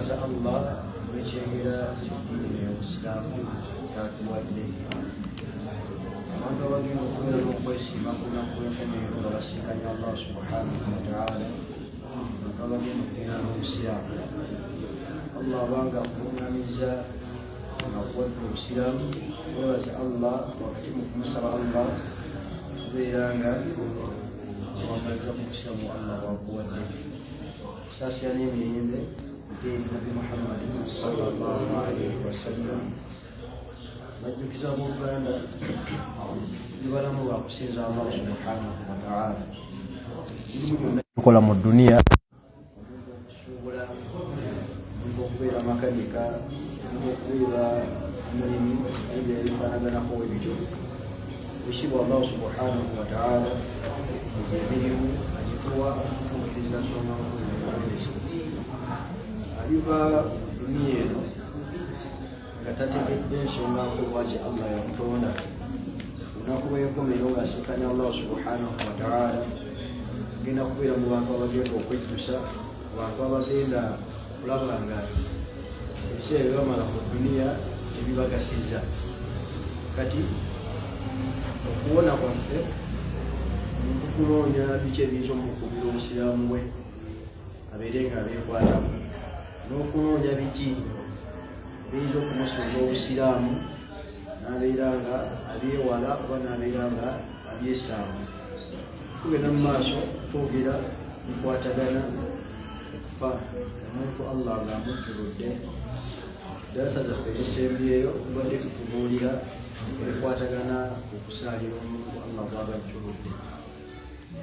Twebaza Allah olw'ekyengera ky'eddiini ey'Obusiraamu ky'atuwadde. Abantu abagenda okubeera n'okwesiima ku lunaku lw'enkomerero nga basinkanye Allah subhanahu wa ta'ala, abantu abagenda okugenda n'Obusiraamu. Allah abanga akuluŋŋamizza nga akuwadde Obusiraamu, webaze Allah wakati mu kumusaba Allah okubeera nga owangaliza ku Busiraamu Allah bwakuwadde. Kusaasira n'emirembe eri Nabbi Muhammadi sallallahu alaihi wasallam. Bajjukiza abooluganda bibalamu lwakusinza Allah subhanahu wataala. Emirimu gyonna tukola mu duniya, omuntu okusuubula, omuntu okubeera makanika, omuntu okubeera omulimi, ebyo ebifaanaganako ebityo, ekitiibwa Allah subhanahu wataala emirimu agituwa okutuukiriza nsonga nkulu ebikozesa. Aliva mu duniya eno nga tategedde ensonga nkulu lwaki Allah yamutonda, olunaku lw'enkomerero ng'asinkanya Allah subhanahu wataala, agenda kubeera mu bantu abagenda okwejjusa, mu bantu abagenda okulaba nga ebiseera bye bamala mu duniya tebibagasizza. Kati okuwona kwaffe omuntu kunoonya biki ebiyinza omukubira obusiraamu bwe abeere nga abeekwatamu, n'okunoonya biki ebiyinza okumusuuza obusiraamu n'abeera nga abyewala oba n'abeera nga abyesaamu. Tugenda mu maaso twogera bikwatagana okufa omuntu Allah nga amujjuludde. Darasa zaffe ezisembyeyo tubadde tutunuulira ebikwatagana okusaalira omuntu Allah bw'aba ajjuludde.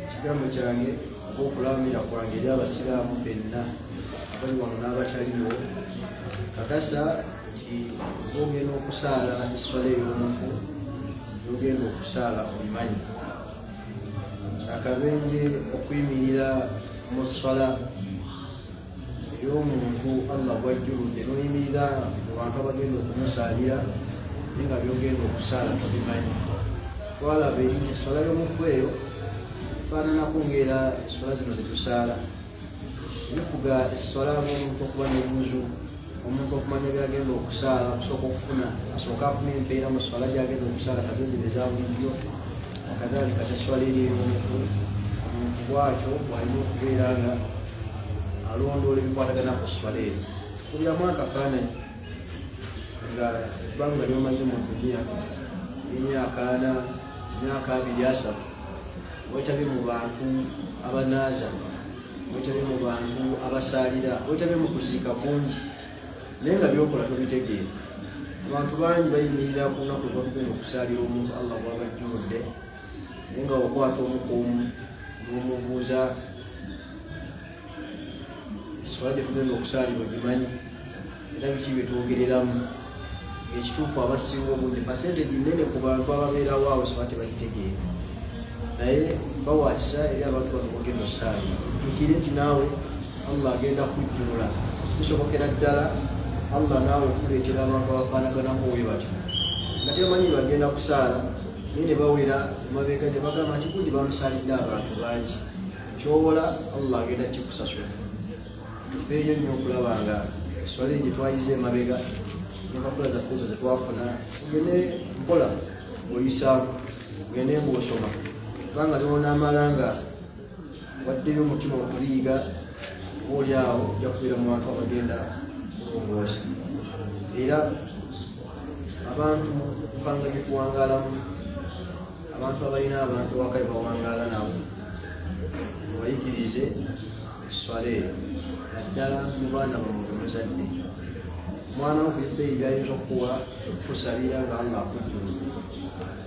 Ekigambo kyange oba okulamira kwange eri Abasiraamu fenna abali wano n'abataliwo, kakasa nti oba ogenda okusaala esswala ey'omufu, ogenda okusaala obimanyi. Akabenje okuyimirira mu sswala ey'omuntu Allah gwajjuludde n'oyimirira mu bantu abagenda okumusaalira naye nga byogenda okusaala tobimanyi. Twalaba eri nti esswala y'omufu eyo efaananako ng'era esswala zino zetusaala. Ebifuga esswala ng'omuntu okuba n'obuzu, omuntu okumanya byagenda okusaala, okusooka okufuna, asooka afuna empeera mu swala gyagenda okusaala kazo zibe za bulijjo, wakadhalika teswala eri ey'omufu. Omuntu bwatyo bwalina okubeera nga alondoola ebikwatagana ku swala eyo. Kubyamu akafaananyi nga ebbanga lyomaze mu duniya, emyaka 40, emyaka 20, 30, wetabye mu bantu abanaaza, wetabye mu bantu abasaalira, wetabye mu kuziika kungi, naye nga byokola tobitegeera. Abantu bangi bayimirira ku lunaku lwebakugenda okusaalira omuntu Allah bwaba ajjuludde, naye nga okwata omu ku omu n'omubuuza, eswala gye tugenda okusaalira ogimanyi era biki bye twogereramu? Ekituufu, abasinga obungi, percentage nene ku bantu ababeerawo awo, swala tebagitegeera. Naye bawaakisa eri abantu bano bogenda osaalira, jjukire nti naawe Allah agenda kujjulula. Kisobokera ddala Allah naawe okuleetera abantu abafaanaganako we batyo nga tebamanyi bagenda kusaala, naye ne bawera emabega ne bagamba nti gundi bamusaalidde abantu bangi. Kyowola Allah agenda kikusasula. Tufeeyo nnyo okulaba nga eswala gye twayize emabega n'empapula zaffe ezo zetwafuna, tugende mpola ng'oyisaamu, ogende ng'osoma, kubanga lwonaamala nga waddeyo omutima okubiyiga, oba oli awo ojja kubeera mu bantu abagenda kulongoosa. Era abantu mpanga gye tuwangaalamu, abantu abalina abantu awaka be bawangaala nabo, mubayigirize esswala eyo, naddala mu baana bammwe bemuzadde. Omwana wo ku ebbeeyi byayinza okukuwa okukusabira nga Allah akujjuludde.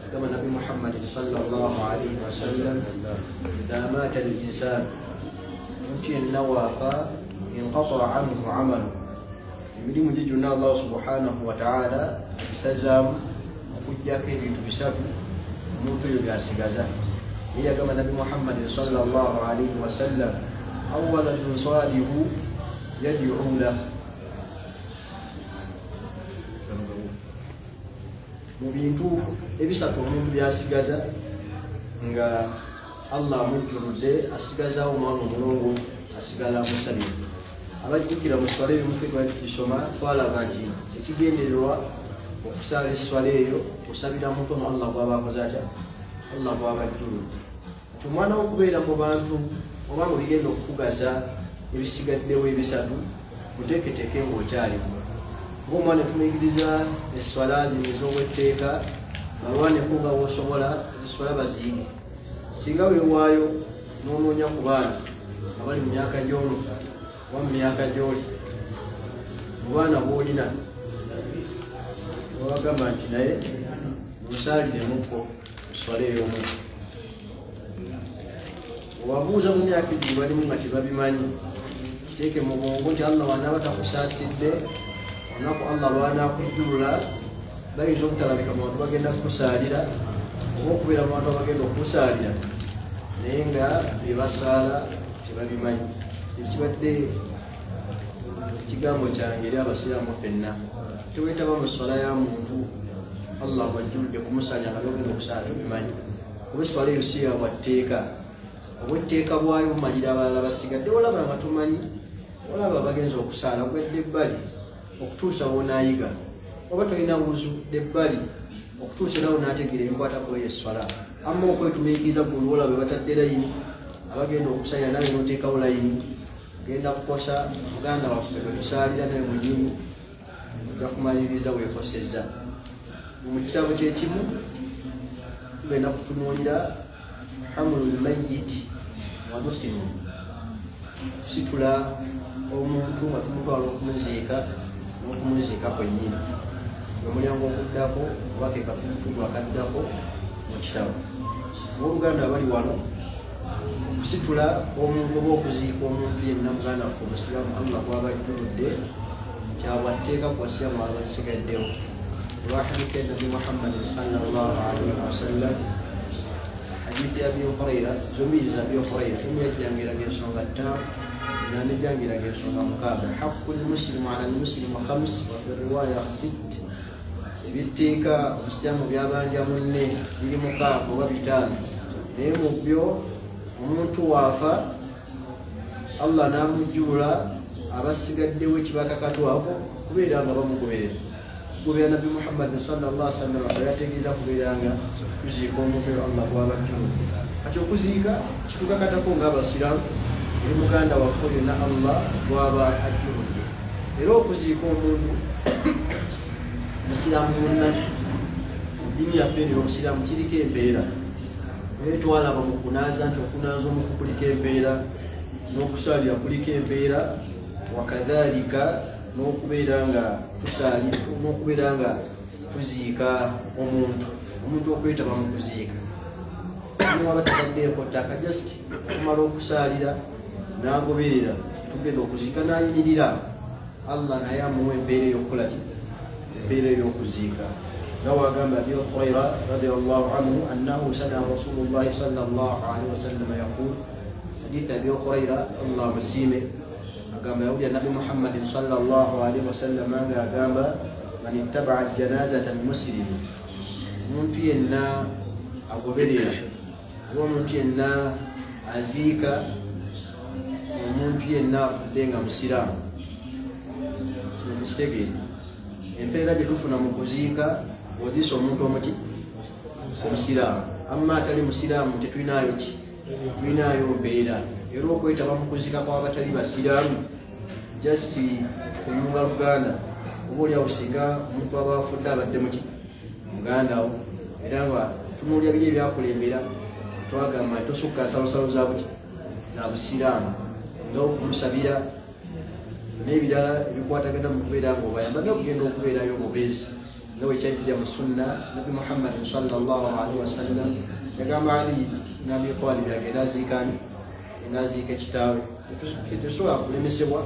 Gamba Nabbi Muhammadin sallallahu alaihi wasallam, idha maata al insan, omuntu yenna waafa, inqataa anhu amalu, emirimu gye gyonna Allah subhanahu wataala agisazaamu okuggyako ebintu bisatu omuntu oyo byasigaza. Naye yagamba Nabbi Muhammadin sallallahu alaihi wasallam, awaladun salihu yad'u lah. Mu bintu ebisatu omuntu byasigaza nga Allah amujjuludde, asigazaawo omwana omulongoofu asigala amusabira. Abajjukira mu swala ebimu ffe twali tugisoma, twalaba nti ekigendererwa okusaala esswala eyo kusabira muntu ono Allah gwaba akoze atya, Allah gwaba ajjuludde. Nti omwana wokubeera mu bantu oba mu bigenda okukugasa ebisigaddewo ebisatu, muteeketeeke ng'okyalimu. Ng'omwana tumuyigiriza esswala zino ez'obwetteeka, balwaneko nga w'osobola eziswala baziyige. Singa weewaayo n'onoonya ku baana abali mu myaka gy'ono oba mu myaka gy'oli, mu baana b'olina, babagamba nti naye munsaaliremukko eswala ey'omu. Obabuuza mu myaka egyo balimu nga tebabimanyi, kiteeke mu bwongo nti Allah wanaaba takusaasidde, olunaku Allah lwanaakujjulula bayinza obutalabika mu bantu bagenda kukusaalira oba okubeera mu bantu abagenda okukusaalira, naye nga bye basaala tebabimanyi. Ekibadde ekigambo kyange eri abasiraamu ffenna, teweetaba mu swala ya muntu Allah bwajjuludde kumusalya nga byogenda okusaala tobimanyi, kuba eswala eyo si ya bwatteeka. Obwetteeka bwayo bumalira abalala basigadde. Olaba nga tomanyi, olaba abagenza okusaala, gwedde ebbali okutuusa wonaayiga. Oba tolina wuzu, dde ebbali okutuusa era wonaategeera ebikwata ku eyo eswala. Amma okwetumiikiriza gwe olwola bwe batadde layini abagenda okusalira, nawe noteekawo layini, genda kukosa muganda waffe gwe tusaalira naye mwenyini, ojja kumaliriza weekosezza. Mu kitabo kyekimu tugenda kutunuulira hamulu lmayiti wadufinu, kusitula omuntu nga tumutwala okumuziika n'okumuziika kwennyini, omulyango oguddako oba ke katundu akaddako mu kitabo. Abooluganda abali wano, okusitula omuntu oba okuziika omuntu yenna muganda waffe omusiraamu Allah gwaba ajjuludde kyabwatteeka ku basiraamu abasigaddewo, olwa hadithi ya Nabbi Muhammadin sallallahu alaihi wasallam, hadithi ya Abi Huraira, zombi za Abi Huraira. Emu yajjanga eraga ensonga ttaano, endala nejjanga eraga ensonga mukaaga. Haqqu lmusilimu ala lmusilimu khams wa fi riwaya sit. Ebitteeka omusiraamu byabanja munne biri mukaaga oba bitaano, naye mu byo omuntu waafa Allah n'amujjulula, abasigaddewo ekibakakatwako kubeera nga bamugoberera, kugoberera Nabbi Muhammadi sallallahu alaihi wasallam bwe yategeeza, kubeera nga tuziika omuntu oyo Allah gwaba ajjuludde. Kati okuziika kitukakatako ng'abasiraamu eri muganda waffe yonna Allah gwaba ajjuludde. Era okuziika omuntu musiraamu munnaffe mu ddiini yaffe eno y'obusiraamu kiriko embeera, naye twalaba mu kunaaza nti okunaaza omufu kuliko embeera, n'okusaalira kuliko embeera, wakadhalika n'okubeera nga tusaali n'okubeera nga tuziika omuntu. Omuntu okwetaba mu kuziika niwaba tataddeeko ttaka, just okumala okusaalira n'agoberera tugenda okuziika n'ayimirira, Allah naye amuwa embeera ey'okukola ki, embeera ey'okuziika, nga wagamba Abi Huraira radiallahu anhu annahu samia rasulullahi sallallahu alaihi wasallam yaqul. Hadith Abi Huraira, Allah musiime, agamba yawulira Nabi Muhammadin sallallahu alaihi wasallam nga agamba, man ittabaa janazata almuslimi, omuntu yenna agoberera oba omuntu yenna aziika omuntu yenna afudde nga musiraamu. Kino mukitegeere, empeera gye tufuna mu kuziika oziisa omuntu omuki omusiraamu, amma atali musiraamu tetulinayo ki, tulinayo mpeera. Era okwetaba mu kuziika kw'abatali basiraamu just kuyunga luganda, oba oliawo singa omuntu aba afudde abadde muki muganda wo, era nga tunuulya biri ebyakulembera, twagamba nti tosukka nsalosalo za buki za busiraamu, nga okumusabira n'ebirala ebikwatagana mu kubeera nga obayamba n'okugenda okubeerayo obubeezi, nga bwe kyajja mu sunna. Nabbi Muhammadin sallallahu alaihi wasallam yagamba Ali nabi Talib agenda aziikani, agenda aziika kitaawe. Tetusobola kulemesebwa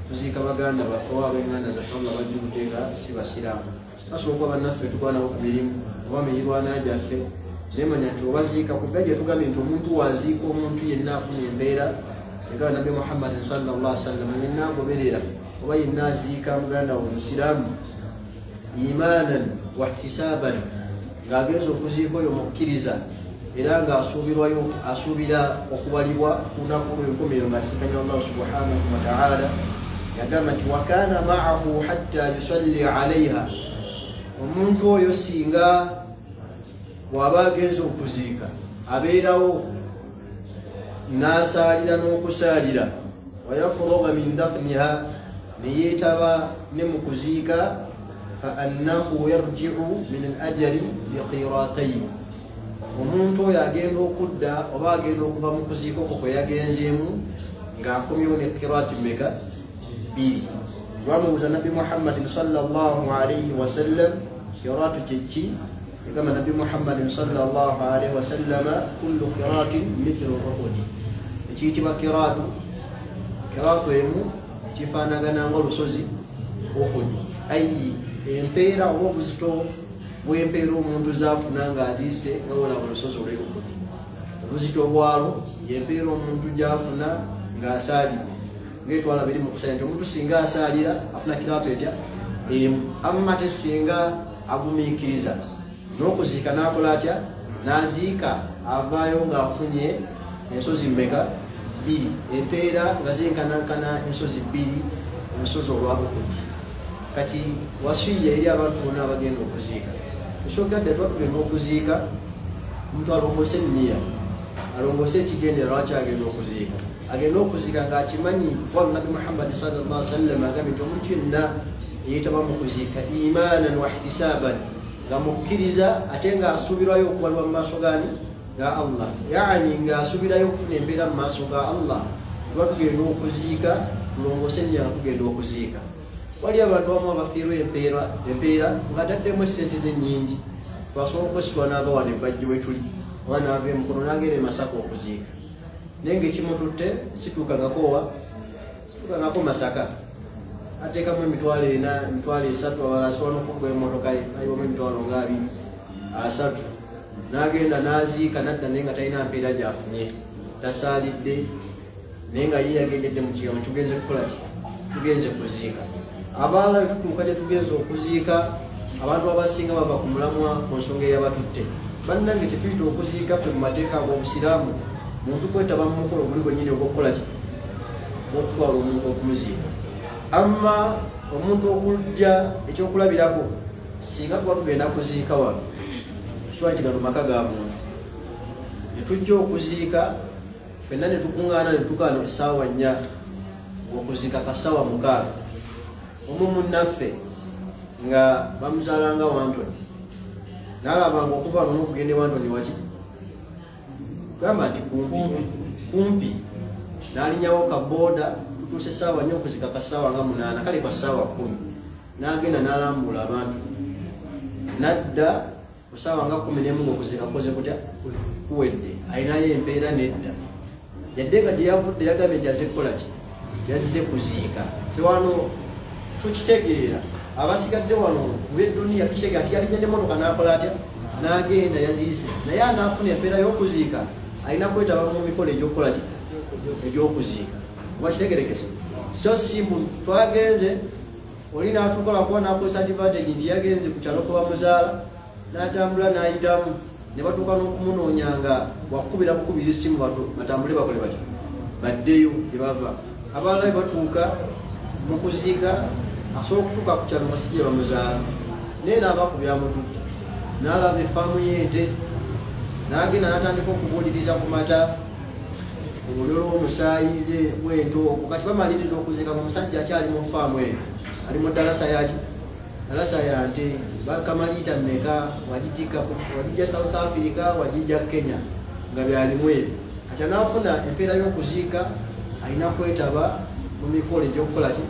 kuziika baganda baffe oba ab'enganda zaffe Allah bajjuludde nga si basiraamu. Basobola okuba bannaffe tukwanawo ku mirimu oba mirirwana gyaffe, naye manya nti obaziika kubba gye tugambye nti omuntu waaziika omuntu yenna afuna embeera. Egaba Nabbi Muhammadin sallallahu alaihi wasallam, yenna agoberera oba yenna aziika muganda we omusiraamu imaanan wahtisaban, ng'agenza okuziika oyo mukkiriza. Era nga asuubirwayo, asuubira okubalibwa ku lunaku lw'enkomerero ng'asinkanya Allah subhanahu wa ta'ala. Yagamba nti wakana ma'ahu hatta yusalli alaiha. Omuntu oyo singa bw'aba agenze okuziika abeerawo n'asaalira n'okusaalira, wayafuruga min dafniha, ne yeetaba ne mu kuziika, fa annahu yarji'u min al ajari biqiratayn. Omuntu oyo agenda okudda oba agenda okuva mu kuziika okwo kwe yagenzeemu ng'akomyewo ne qirati meka? Bbiri. Lwamubuuza Nabbi Muhammadin sallallahu alaihi wasallam, qiratu kyeki? Yagamba Nabbi Muhammadin sallallahu alaihi wasallama, kullu qiratin mithlu uhudi. Ekiyitibwa qiratu, qiratu emu kifaanagana nga olusozi Uhudi. Ayi empeera oba obuzito bw'empeera omuntu zaafuna ng'aziise nga wolaba olusozi olw'e Uhudi, obuzito bwalwo yempeera omuntu gy'afuna ng'asaalidde, ngaetwala biri mu kusaalira nti omuntu singa asaalira afuna kiraato etya? Emu. Amma te singa agumiikiriza n'okuziika n'akola atya, n'aziika, avaayo ng'afunye ensozi mmeka? Bbiri. Empeera nga zenkanankana ensozi bbiri, olusozi olwa Uhudi. Kati wasiya eri abantu bonna abagenda okuziika, ensonga dda tuba tugenda okuziika, omuntu alongoose enniya, alongoose ekigendera lwaki agenda okuziika. Agenda okuziika ng'akimanyi kuba Nabbi Muhammadi sallallahu alaihi wasallam agambye nti omuntu yenna yeetaba mu kuziika imaanan wa ihtisaban, nga mukkiriza ate ng'asuubirwayo okubalwa mu maaso gani? Ga Allah, yaani ng'asuubirayo okufuna empeera mu maaso ga Allah. Tuba tugenda okuziika, tulongoose enniya nga tugenda okuziika. Waliyo abantu abamu abafiirwa empeera, empeera ng'ataddemu essente ze nnyingi. Twasobola okwesitula n'ava wano ebbajji we tuli oba n'ava emukono n'agenda e Masaka okuziika, naye ng'ekimututte situukangako wa situukangako Masaka, ateekamu 4000, 30,000, abalala asobola n'okukuba emmotoka ye ayiwamu emitwalo nga abiri asatu, n'agenda n'aziika n'adda, naye nga talina mpeera gy'afunye, tasaalidde, naye nga ye yagendedde mu kigambo tugenze kukola ki? Tugenze kuziika. Abalala betutuuka gye tugenze okuziika, abantu abasinga bava ku mulamwa ku nsonga eyabatutte. Bannange, kyetuyita okuziika ffe mu mateeka ag'obusiraamu, muntu kwetaba mu mukolo guli gwennyini ogw'okukola ki? Ogw'okutwala omuntu okumuziika. Amma omuntu okujja, ekyokulabirako, singa tuba tugenda kuziika wano, kiba nti gano maka ga muntu, ne tujja okuziika fenna ne tukuŋŋaana ne tukaano essaawa 4, ng'okuziika ka ssaawa 6. Omu munnaffe nga bamuzaalanga Wantoni, n'alaba nga okuva wano n'okugenda e Wantoni waki gamba nti kumpi kumpi, n'alinyawo ka booda, tutuuse essaawa 4, okuzika ka ssaawa nga 8, kale kwa ssaawa 10, n'agenda n'alambula abantu, n'adda ku ssaawa nga 11 ng'okuzika kukoze kutya? Kuwedde. Alinayo empeera? Nedda. Yadde nga gye yavudde yagambye nti aze kukola ki? Yazze kuziika. Fe wano tukitegeera, abasigadde wano mu by'edduniya tukitegeera nti yalinnya n'emmotoka n'akola atya? N'agenda, yaziise. Naye anaafuna empeera y'okuziika alina kwetaba mu mikolo egy'okukola ki? Egy'okuziika. Oba kitegerekese? So si mbu twagenze oli n'atukola kuba n'akozesa advantage nti yagenze ku kyalo kwe bamuzaala, n'atambula n'ayitamu ne batuuka n'okumunoonya nga wakukubira bukubizi essimu batambule bakole batya? Baddeyo gye bava. Abalala bwe batuuka mu kuziika, asobola okutuuka ku kyalo nga si gye bamuzaala, naye n'aba ku byamututte, n'alaba effaamu y'ente, n'agenda n'atandika okubuuliriza ku mata, olulyo lw'omusaayi ze bwento okwo. Kati bamaliriza okuziika nga omusajja akyali mu faamu eyo, ali mu ddalasa yaki? Dalasa ya nte. Bakama liita mmeka? Wagitikka wagijja South Africa, wagijja Kenya, nga byalimu ebyo. Kati anaafuna empeera y'okuziika alina kwetaba mu mikolo egy'okukola ki?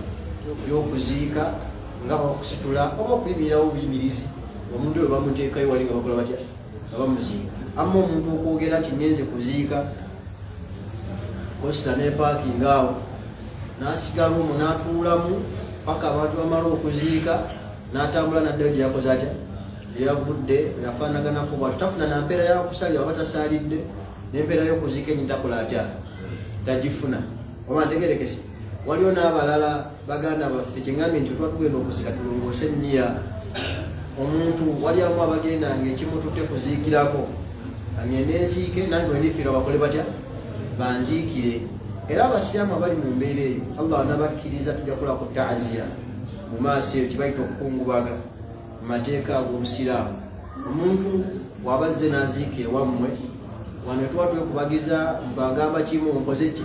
Egy'okuziika, nga okusitula oba okuyimirirawo obuyimirizi omuntu oyo bamuteekayo wali nga bakola batya? Nga bamuziika. Amma omuntu okwogera nti ngenze kuziika, kosita ne paakinga awo, n'asigala omwo n'atuulamu paka abantu bamala okuziika, n'atambula n'addayo gye yakoze atya? Gye yavudde. Yafaanaganako bwatyo, tafuna na mpeera yakusalira oba tasaalidde, n'empeera y'okuziika enyi takola atya? Tagifuna. Oba ntegerekese? Waliwo n'abalala baganda baffe, kyengambye nti tuba tugenda okuziika tulongoose enniya. Omuntu wali amu abagenda nga ekimututte kuziikirako, Kangende nziike nange wendifiirwa bakole batya? Banziikire. Era abasiraamu abali mu mbeera eyo, Allah anabakkiriza, tujja kukola ku taaziya mu maaso eyo kyebayita okukungubaga mu mateeka ag'obusiraamu. Omuntu bw'aba azze n'aziika ewammwe, wano tuba twekubagiza, agamba kimu, nkoze ki?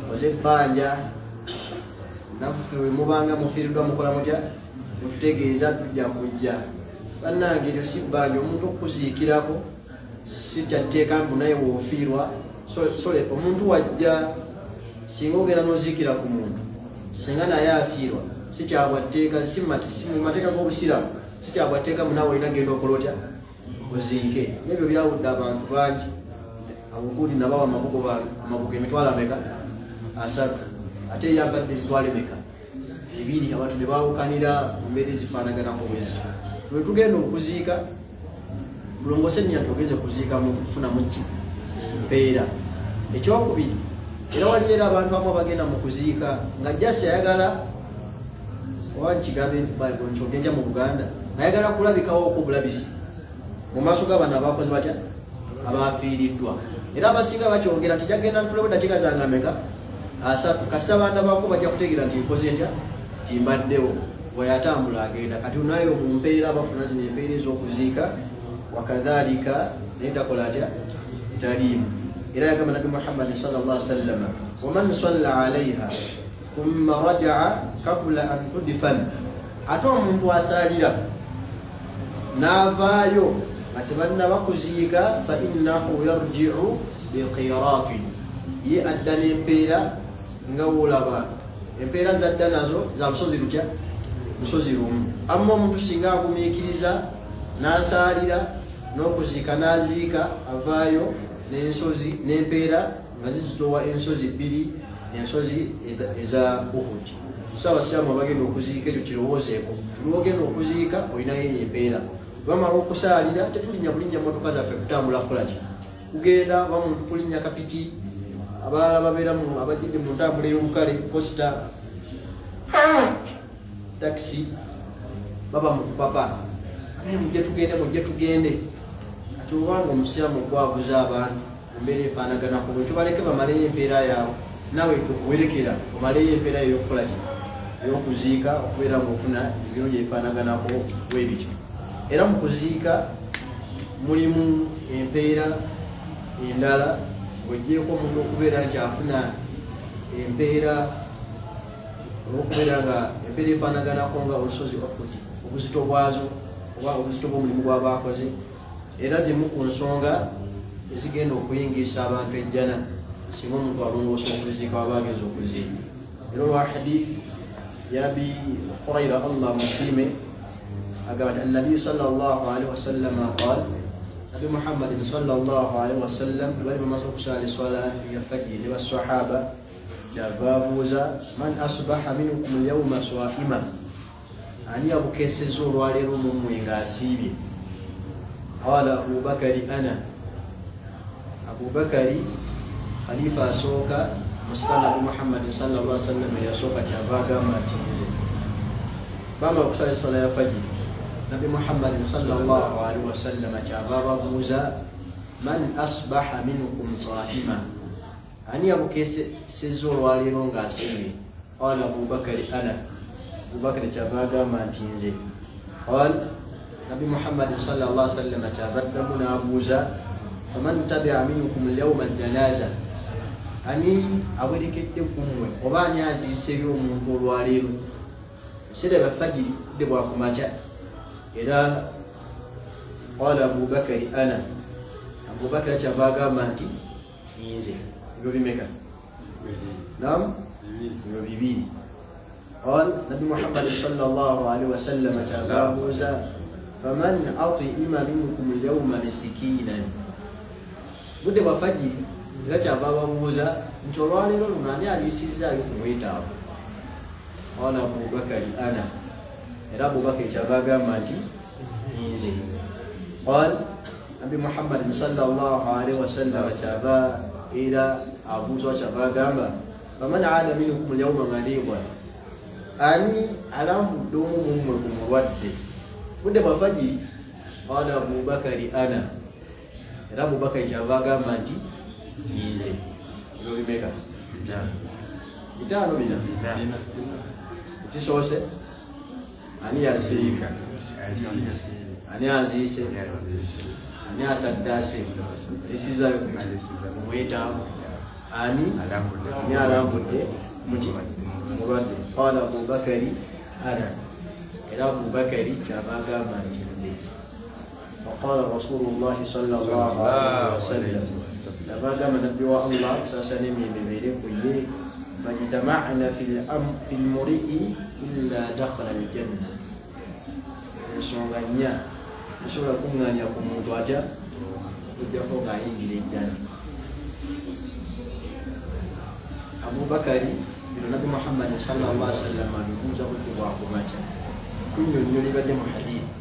Nkoze ebbanja. Naffe bwe mubanga mufiiriddwa mukola mutya? Mututegeeza, tujja kujja. Bannange, eryo si bbanja. Omuntu okukuziikirako si kyatteeka mbu naye woofiirwa. Sole omuntu wajja, singa ogenda n'oziikira ku muntu, singa naye afiirwa, si kyabwatteeka, si mu mateeka g'obusiraamu, si kyabwatteeka munawe olina genda okola otya? Oziike. Nebyo byawudde abantu bangi. Abugundi nabawa amabugo, amabugo emitwalo ameka? 30. Ate eyampadde emitwalo emeka? 2. Abantu ne baawukanira mu mbeera ezifaanaganako bwezityo. Lwe tugenda okuziika, tulongoose enniya nti ogenze kuziika mu kufunamu ki? Mpeera. Ekyokubiri, era waliyo era abantu abamu abagenda mu kuziika nga jasi ayagala, oba nkigambe nti ogenja mu Buganda, ayagala kulabikawo okwobulabisi mu maaso g'abantu abakoze batya? Abafiiriddwa. Era abasinga bakyongera nti jagenda ntulewo dakiika zange ameka? 30, kasita bandabako bajja kutegeera nti nkoze ntya, nti mbaddewo. Weyatambula agenda kati nayo mu mpeera bafuna zino empeera ez'okuziika, wakadhalika naye takola atya? Taliimu. Era yagamba Nabbi Muhammadi sallallahu alaihi wasallama, waman salla alaiha thumma rajaa kabula an tudfan, ate omuntu asaalira n'avaayo nga tebannaba kuziika, fa innahu yarjiu biqiratin, ye adda n'empeera nga wolaba empeera zadda nazo za lusozi lutya? Lusozi lumu. Amma omuntu singa agumiikiriza n'asaalira n'okuziika n'aziika, avaayo n'ensozi n'empeera nga zizitowa ensozi bbiri, ensozi eza Uhud. So abasiraamu abagenda okuziika, ekyo kirowoozeeko. Lwogenda okuziika olinayo eyo empeera. Bamala okusaalira, tetulinnya bulinnya motoka zaffe kutambula kukolaki? Kugenda bamuntu kulinnya kapiki. Abalala babeera abajjidde mu ntambula ey'obukale, costa, takisi, baba mu kupapa, naye mujje tugende, mujje tugende. Kati obanga omusiraamu okwavuza abantu mu mbeera efaanaganako bwekyo, baleke bamaleyo empeera yaabwe, naawe kuwerekera omaleyo empeera eyokukola ki? Ey'okuziika, okubeera ng'ofuna ebirungi ebifaanaganako bwebityo. Era mu kuziika mulimu empeera endala ng'ogyeko omuntu okubeera nti afuna empeera olw'okubeera nga empeera efaanaganako nga olusozi Uhudi obuzito bwazo oba obuzito bw'omulimu gwaba akoze. Era zimu ku nsonga ezigenda okuyingisa abantu ejjana singa omuntu alongoosa okuziika waba agenza okuziika. Era olwa hadith ya Abi Huraira, Allah musiime, agamba nti annabiyu sallallahu alaihi wasallama qal, Nabi Muhammadin sallallahu alaihi wasallam bali bamaze okusaala eswala ya fajiri ne basahaba, kyava abuuza, man asbaha minkum lyauma swaima, ani yabukeesezza olwaleero mummwe ng'asiibye? Qala Abubakari ana, Abubakari khalifa asooka musika Nabi Muhammadin sallallahu alaihi wasallam eyasooka, kyava agamba nti nze. Bamala okusala eswala ya fajiri, Nabi Muhammadin sallallahu alaihi wasallam kyava ababuuza, man asbaha minkum saima, ani yabukeesezza olwaleero ng'asiibye? Qala Abubakari ana, Abubakari kyava agamba nti nze. Qal, Nabi Muhammadin sallallahu alaihi wasallam kyava addamu n'abuuza, faman tabia minkum lyauma aljanaza, ani awerekedde ku mmwe oba ani aziiseyo omuntu olwaleero biseera bya fajiri, budde bwakumakya? Era qala Abubakari ana, Abubakari kyava agamba nti nze. Ebyo bimeka? Nam, ebyo bibiri. Qal, Nabi Muhammad sallallahu alaihi wasallam kyava abuuza, faman atima minkum lyauma misikinan, budde bwa fajiri, era kyava ababuuza nti olwaleero luno ani aliisizzaayo ku mwetaavu? Qala Abubakari ana, era Abubakari kyava agamba nti nze. Qal, Nabi Muhammadin sallallahu alaihi wasallam kyava era abuuza, kyava agamba, faman aada minkum lyauma maridan, ani alambudde omu mummwe ku mulwadde, budde bwa fajiri? Qala Abubakari ana. Era Abubakari kyava agamba nti nze. Ebyo bimeka? Bitaano, bina. Ekisoose, ani yasiika? Ani aziise? Ani asaddaase? Alisiza omwetaavu? Ani ani alambudde muki mulwadde? Qala Abubakari ana. Era Abubakari kyava agamba nti nze. Faqala Rasulullahi sallallahu alaihi wasallam, yava agamba nabbi wa Allah sasa n'emirembe bibeere ku ye, majtama'na fi lmurii illa dakhala aljanna. Ensonga nnya tosobola kuŋŋaanira ku muntu atya okujjako ng'ayingira ejjana. Abubakari bino nabbi Muhammadi sallallahu alaihi wasallam abibuuza budde bwakumakya kunnyonnyola ebadde mu hadithi.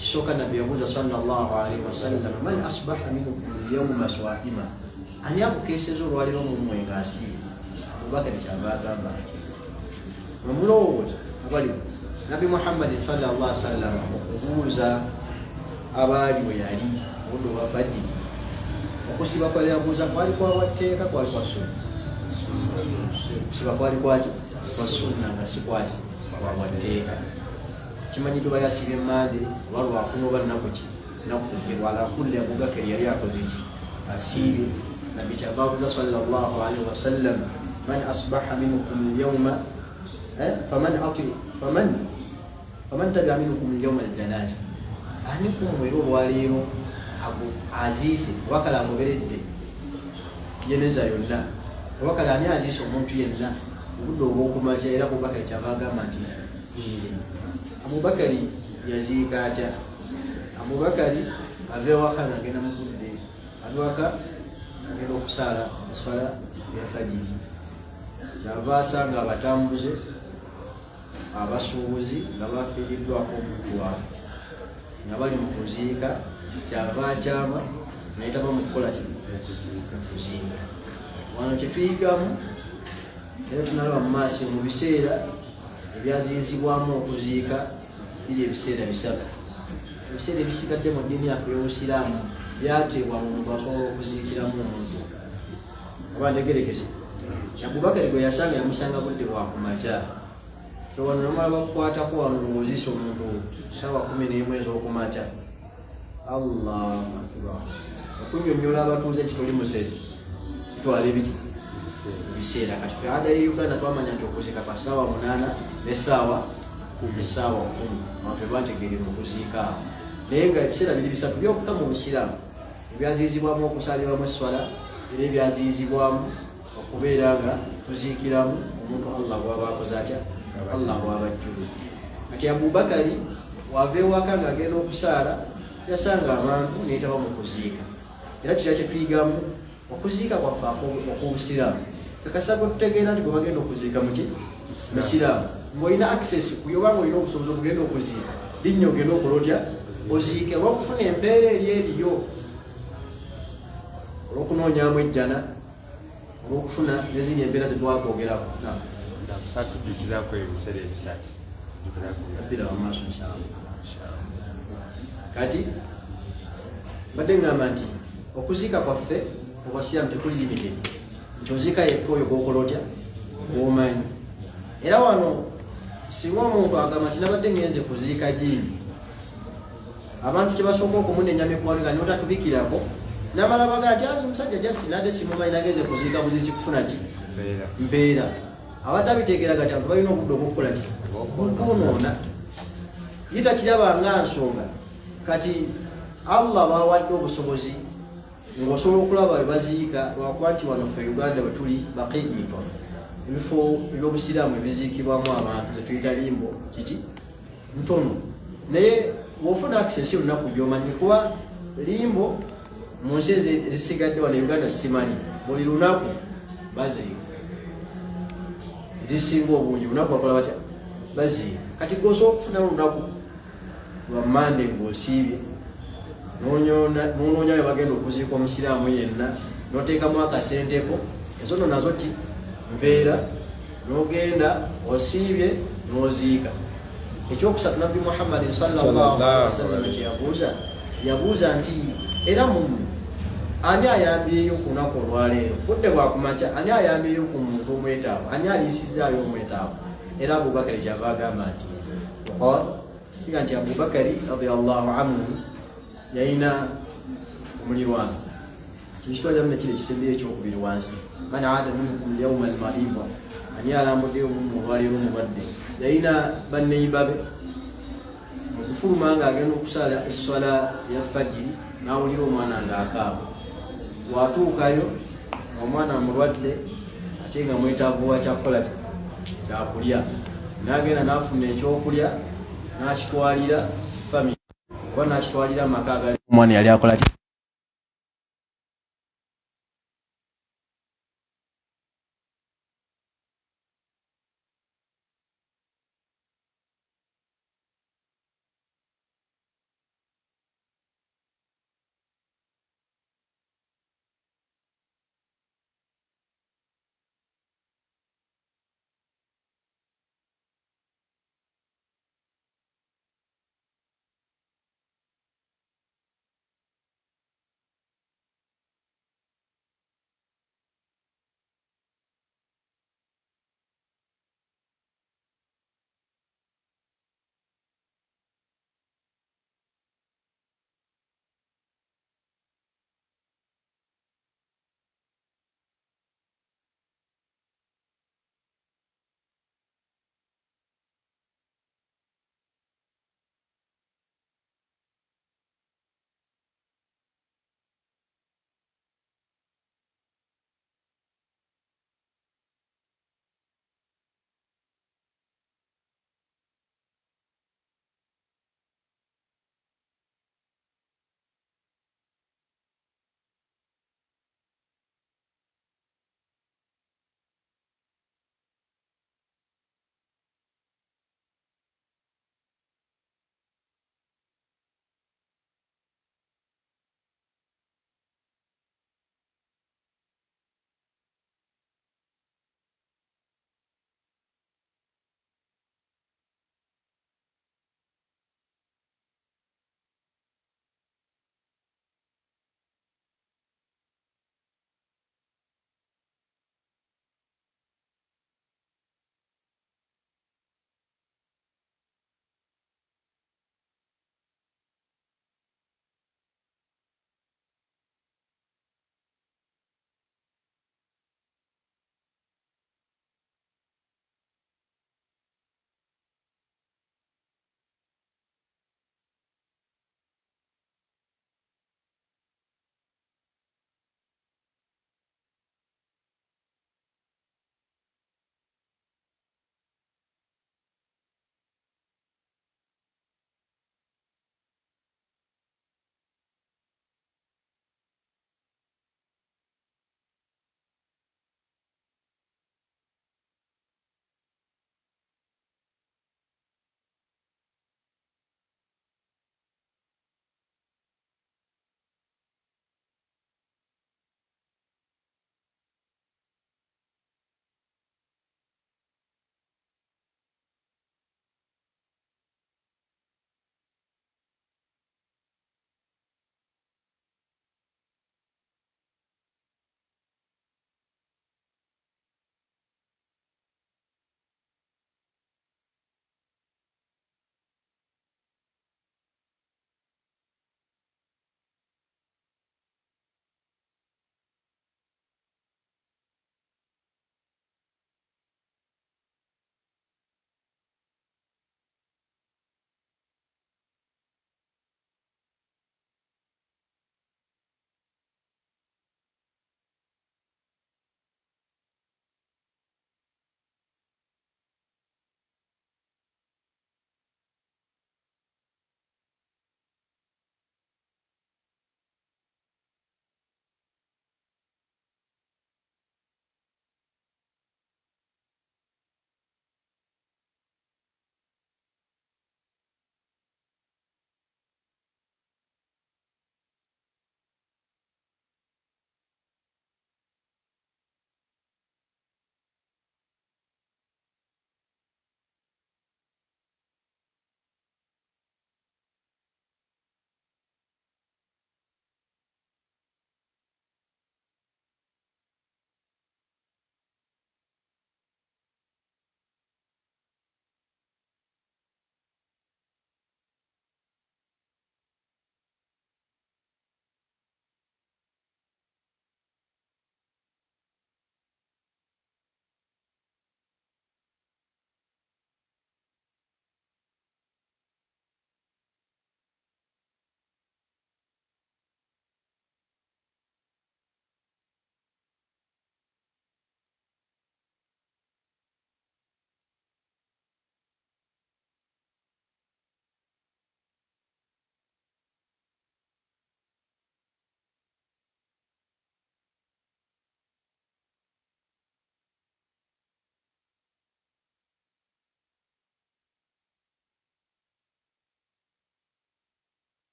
Kisooka, nabbi yabuuza sallallahu alaihi wasallam, man asbaha minkum lyauma swaima, ani abukeeseza olwaliro mumwe ng'asiibye? Abubakari kyava agamba nti nze. Mwemulowooza abaliwo nabbi Muhammadi sallallahu alaihi wasallam okubuuza abaali we yali obudde obwa fajiri, okusiba kwali yabuuza kwali kwawatteeka, kwali kwa sunna? Okusiba kwali kwaki? Kwa sunna, nga si kwaki kwawatteeka. Kimanyiddwa yasiibye Mande oba Lwakuna oba nnaku ki naku ala kulli, Abubakari yali akoze ki? Asiibye. Nabbi kyava abuuza sallallahu alaihi wasallam, man asbaha minkum lyauma faman ati faman faman tabia minkum lyauma aljanaza, ani kumwe era olwaleero aziise oba kale agoberedde jeneza yonna, oba kale ani aziise omuntu yenna obudde obwokumakya? Era Abubakari kyava agamba nti nze. Abubakari yaziika atya? Abubakari ava ewaka ngagenda mu budde, ava ewaka agenda okusaala eswala ya fajiri, kyava asanga abatambuze abasuubuzi nga bafiiriddwako omuntu waabwe nga bali mu kuziika, kyava akyama nayitaba mu kukola ki? Kuziika. Wano kyetuyigamu era tunalaba mu maaso, mu biseera ebyaziyizibwamu okuziika biri ebiseera bisatu. Ebiseera ebisigadde mu ddiini yaffe y'obusiraamu byateebwa mu muntu asobola okuziikiramu omuntu oba ntegerekese. Abubakari gwe yasanga yamusanga budde bwakumakya. Fe wano nomala bakukwatako wano ng'oziisa omuntu saawa 11 ez'okumakya, Allahu akbar, okunyonyola abatuuze nti toli musezi kitwala ebiti ebiseera. Kati fe ada ye Uganda twamanya nti okuziika kwa saawa 8 nesaawa 10, abantu tebategeerera okuziika awo, naye nga ebiseera biri bisatu byokka mu busiraamu ebyaziyizibwamu okusalibwamu esswala, era ebyaziyizibwamu okubeera nga tuziikiramu omuntu Allah bwaba akoze atya, Allah bwaba ajjuludde. Kati Abubakari wava ewaka ng'agenda okusaala yasanga abantu neyitaba mu kuziika. Era kira kyetuyigamu okuziika kwaffe okwobusiraamu, fekasa gwe tutegeera nti gwe bagenda okuziika muki musiraamu, ng'olina access kuyo oba ng'olina obusobozi okugenda okuziika, linnya ogenda okola otya oziike, olwokufuna empeera eri eriyo, olwokunoonyamu ejjana, olwokufuna neziri embeera zetwakwogerako. Tujjukizaako ebiseera ebisatu. Bbira wamaaso inshallah. Kati mbadde ngamba nti okuziika kwaffe obasiraamu tekuli limited nti oziika yekka oyo gwokola otya gwomanyi. Era wano singa omuntu agamba nti nabadde ngenze kuziika giini, abantu kyebasooka okumunenya mikwano nga notatubikirako, namala baga nti azi omusajja jasi nadde simumanyi, nagenze kuziika buziisi kufuna ki mbeera. Abatabitegeera gati abantu balina obudde obwokukola ki okwonoona, ye takiraba nga nsonga. Kati Allah bawadde obusobozi ng'osobola okulaba bwe baziika, lwakuba nti wano ffe Uganda bwe tuli baqiito ebifo ebyobusiraamu ebiziikibwamu abantu zetuyita limbo kiki ntono, naye bw'ofuna access olunaku gyomanyi kuba limbo mu nsi ezisigadde wano Uganda simanyi buli lunaku baziika zisinga obungi, lunaku bakola batya baziika. Kati gwosobola okufuna olunaku lwa Mande ng'osiibye nonoonya we bagenda okuziika omusiraamu yenna, noteekamu akasenteko, ezo no nazo ti mpeera, nogenda osiibye n'oziika. Ekyokusatu, nabbi Muhammadin sallallahu alaihi wasallam kyeyabuuza, yabuuza nti era mummwe Ani ayambyeyo ku lunaku olwaleero, budde bwakumakya, ani ayambyeyo ku muntu omwetaavu, ani aliisizaayo omwetaavu? Era Abubakari kyava agamba nti kiga nti Abubakari radiallahu anhu yalina omulirwano. Kikitwaliramu nekiri ekisembeyo ekyokubiri wansi, man aada minkum lyauma almarida, ani alambuddeyo omumu olwaleero omulwadde. Yalina baneiba be. Mu kufuluma ng'agenda okusaala esswala ya fajiri, n'awulira omwana ng'akaaba. Watuukayo omwana mulwadde ate nga mwetaavu wa kyakukola kyakulya, n'agenda n'afuna ekyokulya n'akitwalira family oba n'akitwalira amaka agali omwana yali akola.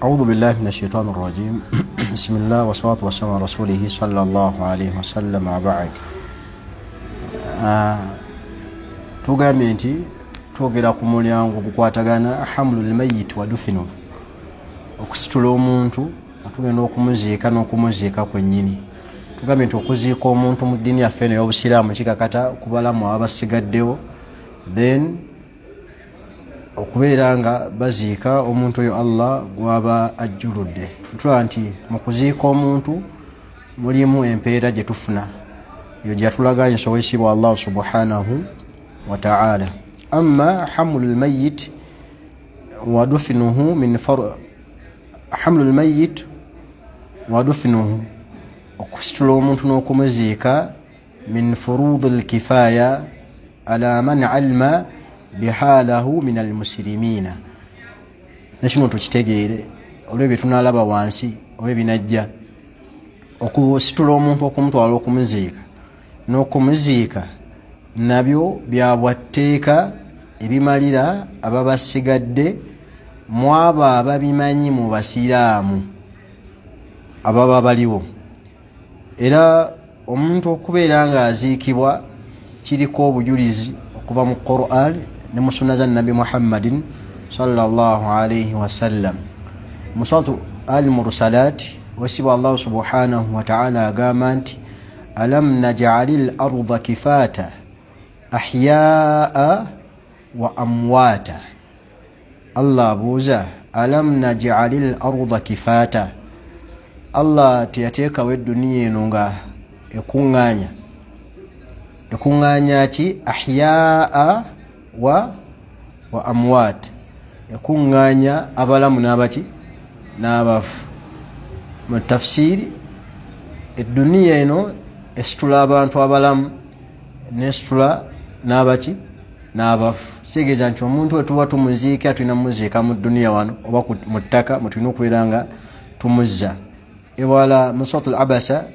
Audhu billahi min ashaitani rajim. Bismillah wassalatu wassalamu ala rasulihi sallallahu alaihi wasallam abad. Tugambye nti twogera ku mulyango gukwatagana hamlu lmayit wa dufinu, okusitula omuntu nga tugenda okumuziika n'okumuziika kwennyini. Tugambye nti okuziika omuntu mu ddiini yaffe eno ey'obusiraamu kikakata ku balamu ababa basigaddewo, then okubeera nga baziika omuntu oyo Allah gwaba ajjuludde. Tulaba nti mu kuziika omuntu mulimu empeera gye tufuna, eyo gyeyatulaganyisa owekitiibwa Allah subhanahu wataala. Amma hamlu lmayit wadufinuhu min hamlu lmayit wadufinuhu, okusitula omuntu n'okumuziika, min furudi lkifaya ala man alima bihalahu min almuslimina. Nekino tukitegeere olwebyo tunalaba wansi oba ebinajja, okusitula omuntu okumutwala okumuziika n'okumuziika nabyo byabwatteeka ebimalira ababasigadde mwabo ababimanyi mu basiraamu ababa baliwo. Era omuntu okubeera ng'aziikibwa kiriko obujulizi okuva mu Quran ne mu sunna za Nabbi Muhammadin sallallahu alaihi wasallam. Mu suratu Al Mursalat wesibwa Allahu subhanahu wataala agamba nti alam najali l arda kifata ahyaa wa amwata. Allah abuuza alam najali l arda kifata, Allah teyateekawo edduniya eno nga ekuŋŋaanya, ekuŋŋaanya ki? Ahyaa wa amwat, ekuŋŋaanya abalamu n'abaki n'abafu. Mu tafsiiri edduniya eno esitula abantu abalamu nesitula n'abaki n'abafu. Kitegeeza nti omuntu wetuba tumuziika tulina mumuziika mu dduniya wano oba mu ttaka mwetulina okubeera nga tumuzza. Ewala mu surat al abasa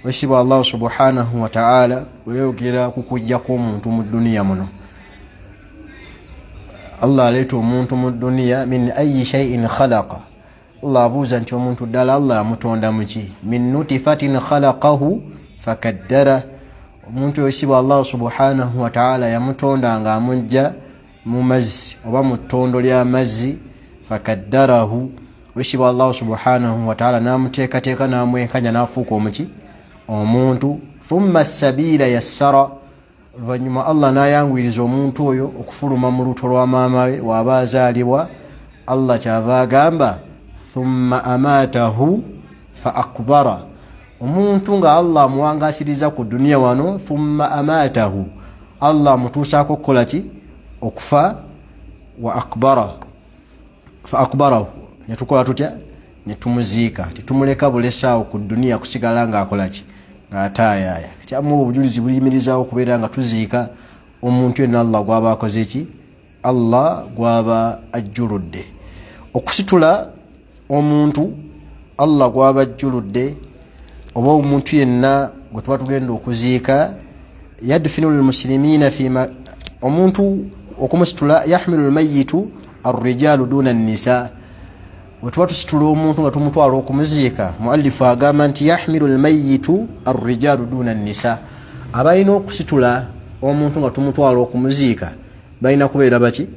wesibwa Allahu subhanahu wataala weyogera ku kujja kw'omuntu mu dduniya muno. Allah aleeta omuntu mu dduniya min ayi shaiin khalaqa. Allah abuuza nti omuntu ddala Allah yamutonda muki? Min nutifatin khalaqahu fakaddara. Omuntu wesibwa Allahu subhanahu wataala yamutonda nga amujja mu mazzi oba mu ttondo ly'amazzi, fakaddarahu, wesibwa Allahu subhanahu wataala n'amuteekateeka n'amwenkanya n'afuuka omuki omuntu. Thumma sabiila yassara, oluvannyuma Allah n'ayanguyiriza omuntu oyo okufuluma mu luto lwa maama we waaba azaalibwa. Allah kyava agamba thumma amaatahu fa akbara, omuntu nga Allah amuwangasiriza ku duniya wano, thumma amaatahu, Allah amutuusaako okukola ki? Okufa. Wa akbara fa akbarahu, netukola tutya? Netumuziika, tetumuleka bulesaawo ku duniya kusigala ngaakola ki? Ng'ataayaaya. Kati amu obwo obujulizi buyimirizaawo okubeera nga tuziika omuntu yenna Allah gwaba akoze ki? Allah gwaba ajjuludde. Okusitula omuntu Allah gwaba ajjuludde oba omuntu yenna gwe tuba tugenda okuziika, yadfinu lmuslimina fima, omuntu okumusitula yahmilu lmayitu arrijalu duna nisa. Bwe tuba tusitula omuntu nga tumutwala okumuziika, muallifu agamba nti yahmilu lmayitu arrijalu duna nisa, abalina okusitula omuntu nga tumutwala okumuziika balina kubeera baki?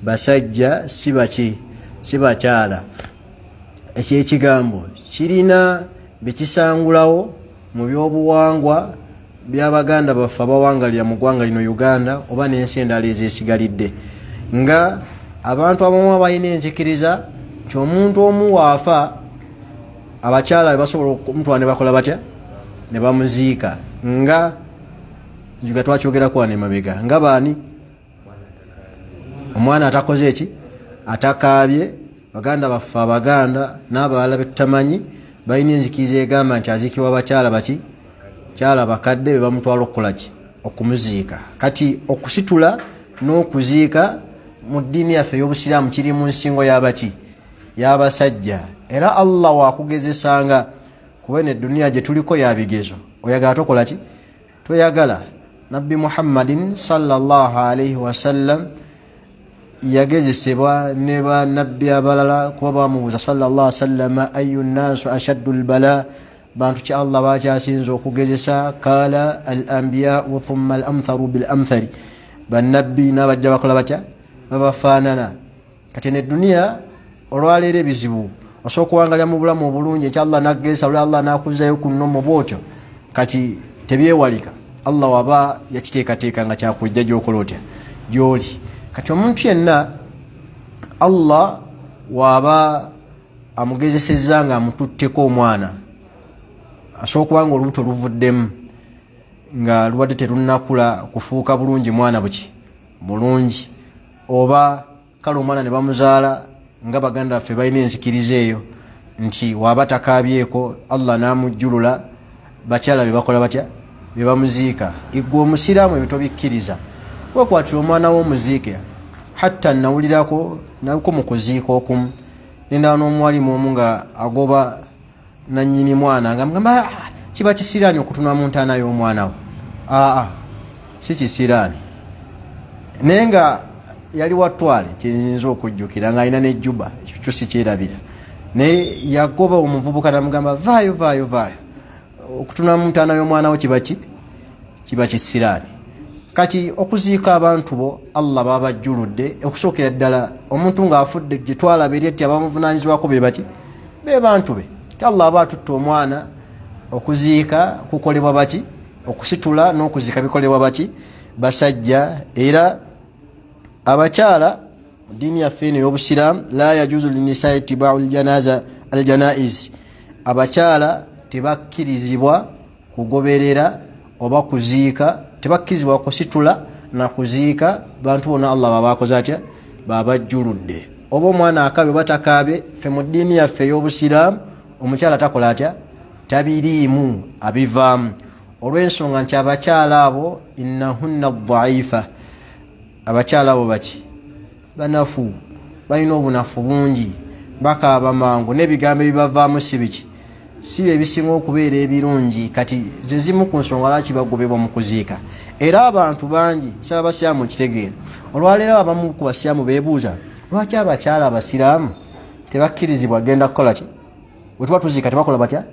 Basajja, si baki, si bakyala. Ekyo ekigambo kirina byekisangulawo mu byobuwangwa by'abaganda baffe abawangalira mu ggwanga lino Uganda oba n'ensi endala ezesigalidde, nga abantu abamu abalina enzikiriza nti omuntu omu waafa abakyala bebasobola okumutwala ne bakola batya ne bamuziika, nga njuga twakyogerako wano emabega, nga baani omwana atakoze eki atakaabye. Baganda baffe abaganda n'abalala betutamanyi balina enzikiriza egamba nti aziikibwa bakyala baki kyala bakadde be bamutwala okukola ki? Okumuziika. Kati okusitula n'okuziika mu ddiini yaffe ey'obusiraamu kiri mu nsingo y'abaki? Y'abasajja. Era Allah wakugezesanga kuba eno eduniya gye tuliko ya bigezo, oyagala tokola ki? Toyagala. Nabbi Muhammadin sallallahu alaihi wasallam Yagezesebwa ne banabbi abalala, kuba bamubuuza sallallahu sallama, ayu nnaasu ashaddu lbala, bantu ki Allah bakyasinza okugezesa? Kala al ambiyau thumma al amtharu bil amthari, bannabbi n'abajja bakola batya? Babafaanana. Kati eno eduniya olwaleero ebizibu, osobola okuwangalira mu bulamu obulungi, ekya Allah nagesa luli Allah nakuzayo ku nnomo bwotyo. Kati tebyewalika, Allah waba yakiteekateeka nga kyakujja gyokola otya gyoli. Kati omuntu yenna Allah waba amugezesezza nga amututteko omwana, asobola okuba nga olubuto luvuddemu nga lubadde terunakula kufuuka bulungi mwana buki bulungi, oba kale omwana ne bamuzaala nga baganda baffe balina enzikiriza eyo nti waba takaabyeko Allah n'amujjulula, bakyala be bakola batya? Be bamuziika. Igwe omusiraamu ebyo tobikkiriza, wekwatira omwana w'omuziike. Hatta nawulirako naliko mu kuziika okumu, nendaba n'omuwalimu omu nga agoba nanyini mwana nga mugamba, ah, kiba kisiraani okutunula mu ntaana y'omwana wo. Aa, si kisiraani, naye nga yali watwale kyenyinza okujjukira nga alina nejuba, ekyo kyo sikyerabira. Naye yagoba omuvubuka namugamba, vaayo vaayo vaayo, okutunula mu ntaana y'omwana wo kiba ki? Kiba kisiraani. Kati okuziika abantu bo Allah babajjuludde, okusookera ddala omuntu ng'afudde gye twalaba eri eti abamuvunanyizibwako be baki? Be bantu be. Ti Allah aba atutta omwana, okuziika kukolebwa baki? Okusitula n'okuziika bikolebwa baki? Basajja. Era abakyala mu ddiini yaffe eno ey'obusiraamu, la yajuzu linisai itibau ljanaza aljanaiz, abakyala tebakkirizibwa kugoberera oba kuziika, tebakkirizibwa kusitula na kuziika bantu bonna Allah babakoze atya? Babajjuludde. Oba omwana akaabye oba takaabye, ffe mu ddiini yaffe ey'obusiraamu omukyala takola atya? Tabiriimu, abivaamu, olw'ensonga nti abakyala abo innahunna dhaifa, abakyala abo baki? Banafu, balina obunafu bungi, bakaaba mangu, n'ebigambo ebibavaamu si biki? Si bye bisinga okubeera ebirungi. Kati ze zimu ku nsonga lwaki bagobebwa mu kuziika. Era abantu bangi, nsaba basiraamu nkitegeera, olwaleero abamu ku basiraamu beebuuza lwaki abakyala abasiraamu tebakkirizibwa genda kukola ki bwe tuba tuziika, tebakola batya?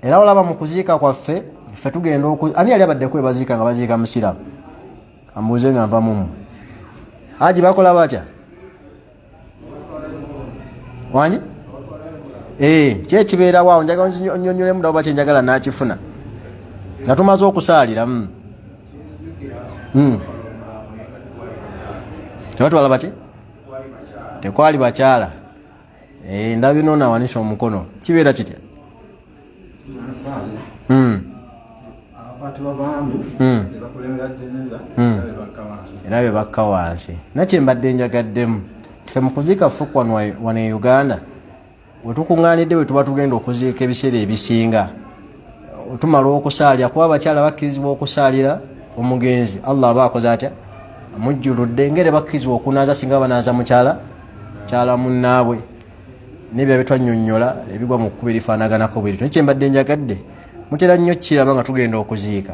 Era olaba mu kuziika kwaffe ffe tugenda, ani yali abaddeko webaziika nga baziika musiraamu? Kambuuze nga nva mumwe, haji, bakola batya? Wangi eh, kyekibeerawo awo, njagala nyonyolemu ndawo bakyenjagala nakifuna nga tumaze okusaalira. Tebatwala baki? Tekwali bakyala. Eh, ndabye nono awanisa omukono, kibeera kitya? Era be bakka wansi. Nakye mbadde njagaddemu tife mu kuziika ffe wano e Uganda wetukuŋŋaanidde, we tuba tugenda okuziika, ebiseera ebisinga tumala okusaalira, kuba abakyala bakkirizibwa okusaalira omugenzi Allah aba akoze atya? Amujjuludde, ngere bakkirizibwa okunaaza singa banaaza mukyala kyala munnaabwe, nebya bitwanyonyola ebigwa mu kkuba erifaanaganako bwe lityo. Nekyembadde njagadde, mutera nnyo kiraba nga tugenda okuziika,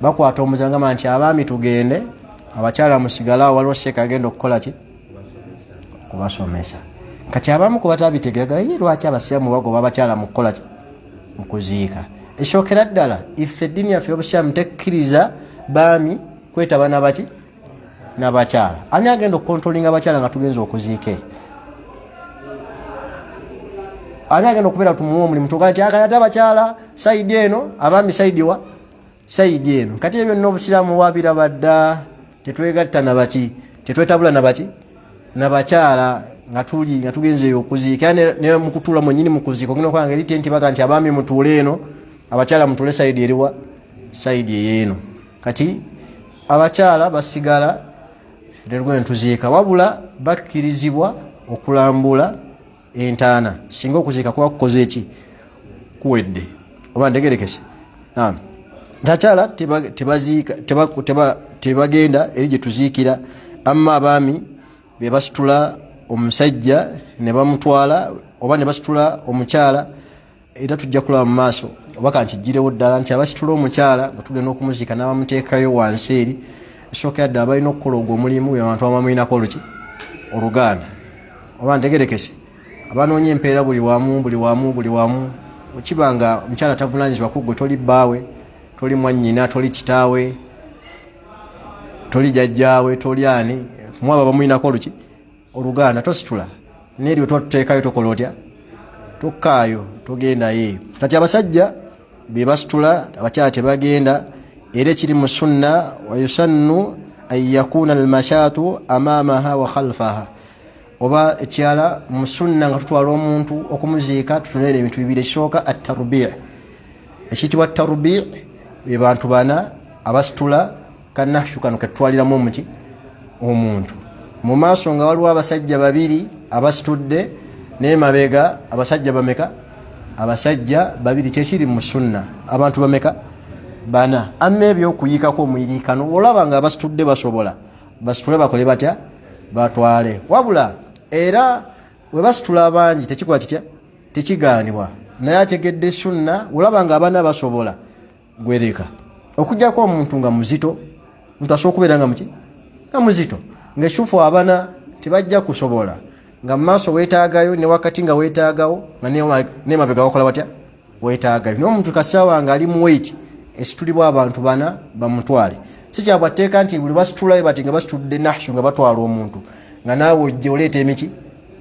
bakwata omuzira ngamba nti abaami tugende, abakyala musigale awo, waliwo seeka agenda okukola ki? Kubasomesa. Kati abamu ku batabitegeera, ye lwaki abasiraamu bagoba abakyala mu kukola ki? Mu kuziika. Esookera ddala, ife eddiini yaffe y'obusiraamu tekkiriza baami kwetaba nabaki? N'abakyala. Ani agenda okukontrolinga abakyala nga tugenza okuziika eyo? Ani agenda okubeera tumuwa omulimu tugaa nti akati ate abakyala side eno, abaami side wa side eno? Kati ebyo byonna obusiraamu wabiraba dda. Tetwegatta nabaki, tetwetabula nabaki? Nabakyala nga tuli nga tugenze eyo okuziika. Era ne mukutuula mwenyini mu kuziika ogenda okulaba nga eri tenti baga nti abaami mutuule eno, abakyala mutuule side eriwa? Side eyeeno. Kati abakyala basigala tetugenda tuziika, wabula bakkirizibwa okulambula entaana singa okuziika kuba kukoze eki? Kuwedde. Oba ntegerekese? Naam, nti akyala tebaziika, tebagenda eri gye tuziikira. Amma abaami be basitula omusajja ne bamutwala, oba ne basitula omukyala. Era tujja kulaba mu maaso, oba kankigirewo ddala nti abasitula omukyala nga tugenda okumuziika n'abamuteekayo wansi eri, esookera ddala balina okukola ogwo omulimu be bantu abamulinako oluki? Oluganda oba ntegerekese, abanoonya empeera buli wamu, buli wamu, buli wamu. Kiba nga omukyala tavunanyizibwa ku ggwe, toli bbaawe, toli mwannyina, toli kitaawe, toli jajjaawe, toli ani, mwaba bamuyinako oluki oluganda, tositula neryo twatuteekayo, tokola otya, tokkaayo, togendayo. Kati abasajja be basitula, abakyala tebagenda. Era ekiri mu sunna, wayusannu an yakuna almashaatu amamaha wa khalfaha. Oba ekyala mu sunna nga tutwala omuntu okumuziika, tutunulira ebintu bibiri. Ekisooka atarbi, ekiyitibwa tarbi, be bantu bana abasitula kanahshu kano ketutwaliramu omuki omuntu. Mu maaso nga waliwo abasajja babiri abasitudde, nemabega abasajja bameka? Abasajja babiri. Kyekiri mu sunna, abantu bameka? Bana. Amma ebyokuyikako omuyirikano, olaba nga abasitudde basobola, basitule, bakole batya, batwale. Wabula era webasitula abangi tekikola kitya? Tekigaanibwa. Naye ategedde sunna, olaba nga abana basobola, gwereka. Okujjako omuntu nga muzito, omuntu asobola okubeera nga muki, nga muzito, nga ekituufu abana tebajja kusobola, nga mumaaso wetaagayo, ne wakati nga wetaagawo, nga nemabega wakola batya, wetaagayo. Naye omuntu kasaawa nga ali mu weight esitulibwa abantu bana, bamutwale. Si kyabwatteeka nti buli basitulayo bati nga basitudde nahshu nga batwala omuntu, nga naawe ojja oleeta emiki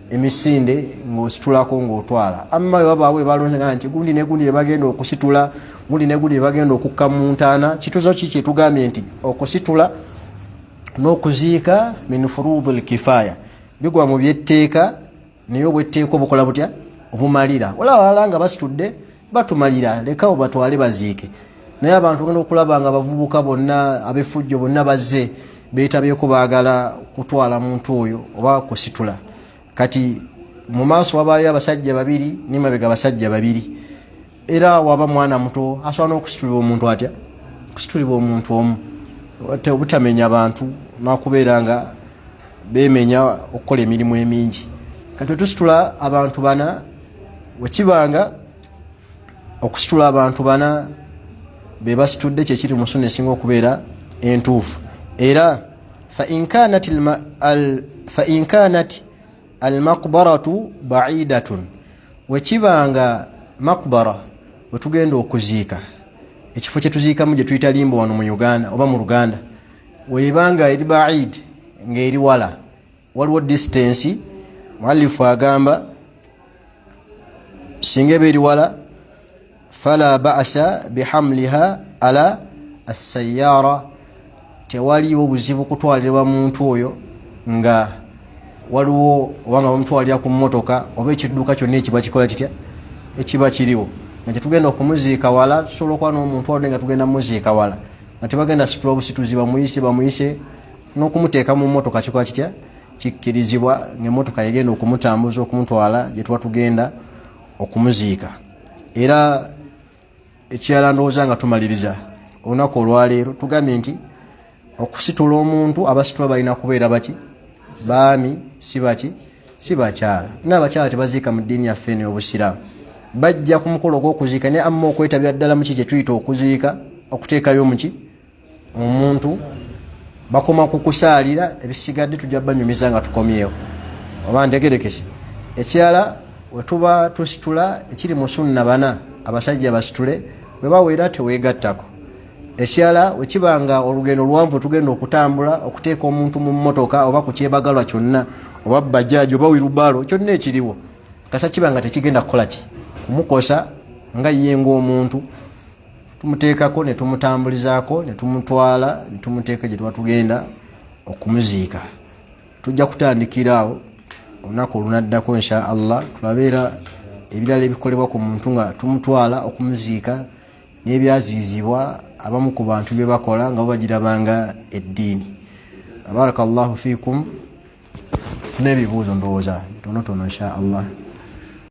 emisinde ng'ositulako ng'otwala. Amma bwe babaawo balonze nga nti gundi ne gundi bagenda okusitula, gundi ne gundi bagenda okukka mu ntaana, kituzo ki kyetugambye nti okusitula n'okuziika min furudhu lkifaya, bigwa mu byetteeka, naye obwetteeka obukola butya? Obumalira. Olaba balala nga basitudde batumalira, lekawo batwale baziike. Naye abantu ogenda okulaba nga abavubuka bonna abefujjo bonna bazze beetabyeko, baagala kutwala muntu oyo oba kusitula. Kati mu maaso wabaayo abasajja babiri, nemabega abasajja babiri. Era waba mwana muto asobola n'okusitulibwa omuntu atya? Kusitulibwa omuntu omu, obutamenya bantu nakubeera nga bemenya okukola emirimu emingi. Kati wetusitula abantu bana, wekibanga okusitula abantu bana bebasitudde, kyekiri mu sunna esinga okubeera entuufu. Era fain kanat almaqbaratu baidatun, wekibanga maqbara wetugenda okuziika, ekifo kyetuziikamu gye tuyita limbo wano mu Uganda oba mu Luganda, webanga eri baid, ngaeri wala, waliwo distance, muallifu agamba singa eba eri wala, fala ba'sa bihamliha ala assayara, tewaliwo buzibu kutwalirwa muntu oyo nga waliwo oba nga bamutwalira ku mmotoka oba ekidduka kyonna ekiba kikola kitya, ekiba kiriwo, nga tetugenda okumuziika wala. Tusobola okuba n'omuntu aludde nga tugenda mumuziika wala, nga tebagenda situla obusituzi, bamuyise bamuyise n'okumuteeka mu mmotoka kikola kitya? Kikkirizibwa, ngaemmotoka yegenda okumutambuza okumutwala gye tuba tugenda okumuziika. Era ekirala, ndowooza nga tumaliriza olunaku olwaleero, tugambye nti okusitula omuntu, abasitula balina kubeera baki? Baami, si baki, si bakyala. N'abakyala tebaziika mu ddiini yaffe eno y'obusiraamu. Bajja ku mukolo ogw'okuziika, naye amma okwetabira ddala muki kyetuyita okuziika, okuteekayo muki omuntu, bakoma ku kusaalira. Ebisigadde tujja banyumiza nga tukomyewo oba ntegerekese. Ekirala, wetuba tusitula, ekiri mu sunna bana abasajja basitule, webawera tewegattako. Ekirala, wekiba nga olugendo luwanvu tugenda okutambula, okuteeka omuntu mu mmotoka oba ku kyebagalwa kyonna oba bajaji oba wirubalo kyonna ekiriwo, kasa kiba nga tekigenda kukola ki kumukosa nga ye ngaomuntu, tumuteekako ne tumutambulizaako ne tumutwala ne tumuteeka gye tuba tugenda okumuziika. Tujja kutandikira awo olunaku olunaddako insha Allah, tulabeera ebirala ebikolebwa ku muntu nga tumutwala okumuziika n'ebyaziizibwa abamu ku bantu bye bakola nga bo bagirabanga eddiini. Baraka llahu fikum. Tufune ebibuuzo, ndowooza tonotono insha Allah.